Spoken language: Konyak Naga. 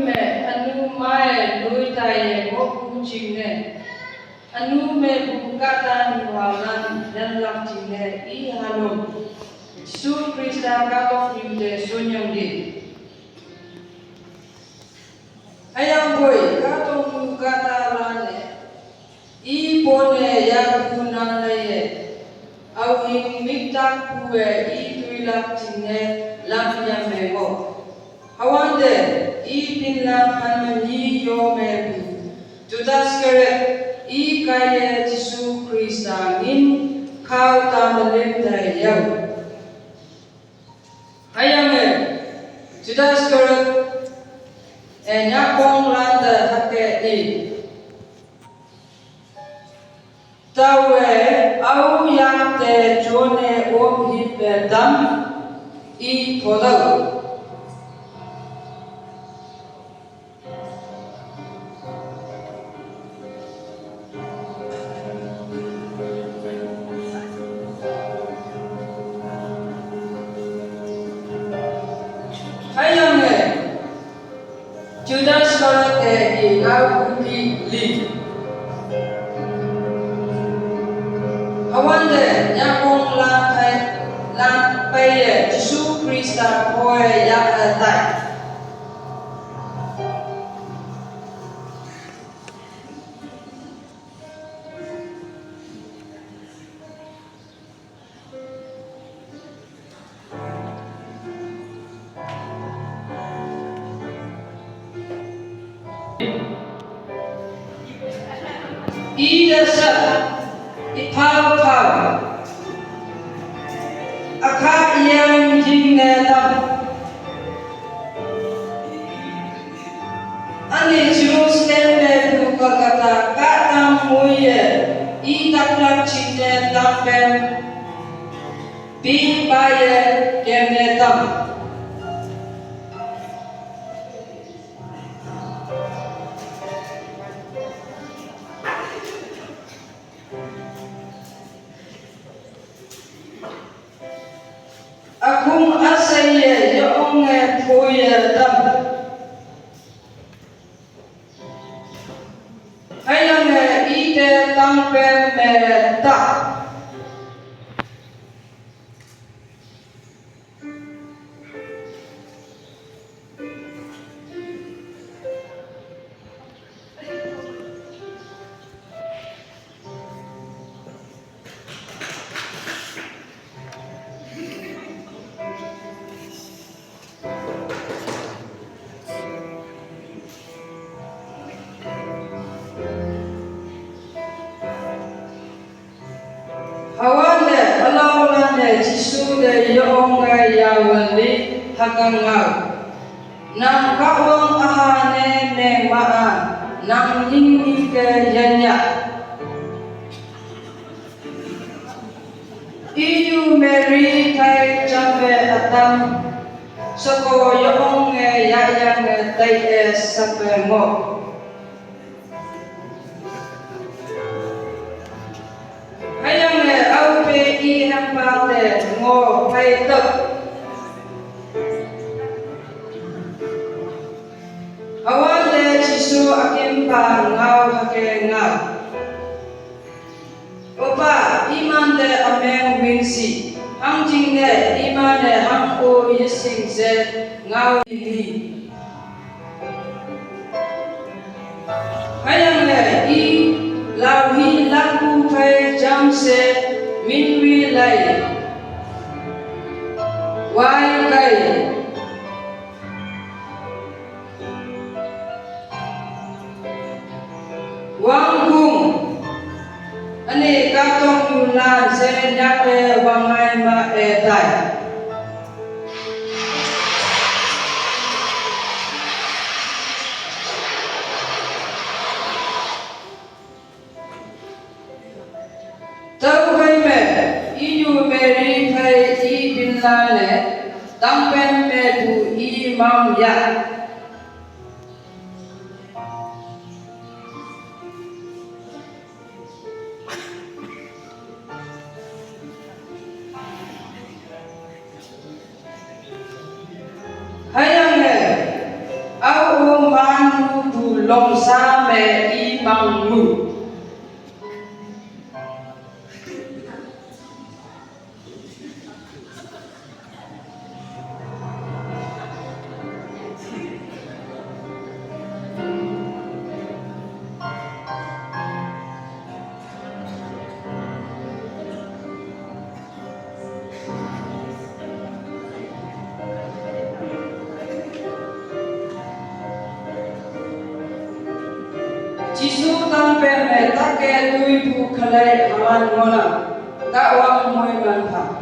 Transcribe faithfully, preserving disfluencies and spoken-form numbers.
me anu mae lui taye ngoku jingne. Anu me bu kata nualan yanlak jingne i halom. Jisu Krista katok nyute sonyangdi. Hüyangpoi kahtoknyu kahtalane i pone yaku nang leiye, aohing miktak pue i toilak jingne lam yame ngoh. Hüwante i pinlak hanmeni yo mepu Judas Iskariot i kaiye Jisu Krista ngin khao ta melim te yao. Hüyange Judas Iskariot e nyakong lante hüke i. Taowe ao yakte jone om hipe tam i todao. Hüyange Judas Iskariot-e i ngao kuki li. Hüwante nyakong lan pei, lan peiye Jisu Krista poi yah-e tai. Ite sha, iphao phao. Akha iyang jingne tam. Üne Jerusalem me pu Golgotha kahtang moiye, i taklak jingne tangpen, pi paye kemne tam. Akhung aseiye yonge phoiye tam. Hüyange ite tangpen me ta. Hüwante ülaolan-e Jesu te yonge yawan li hüke ngao. Nang Kahwang üha ne meng ma-a, nang nying nyingke yenya. Inyu Mary phei jampe ütam, sheko yonge yahyange taiye sape ngoh. Hüyange aope i hempa te ngoh phei tüp. Hüwante Jesu akimpa ngao hüke ngao. Opa, imante ümeng wingshi, hangjingne iman-e hang-o yeshing she ngao li. Hüyange i laohi lakpu phei jamshe minwi lai. Wai kai. Wangpung, üne kahtoknyu lan she nyake wangngai ma-e tai. Tüokhei me, inyu Mary phei i pinlane, tangpen mepu i mang ya. Hüyange, ao-o i bang mu. Jisu tang pen me take tui pu khalai halan ngona, ta wang moi man pha.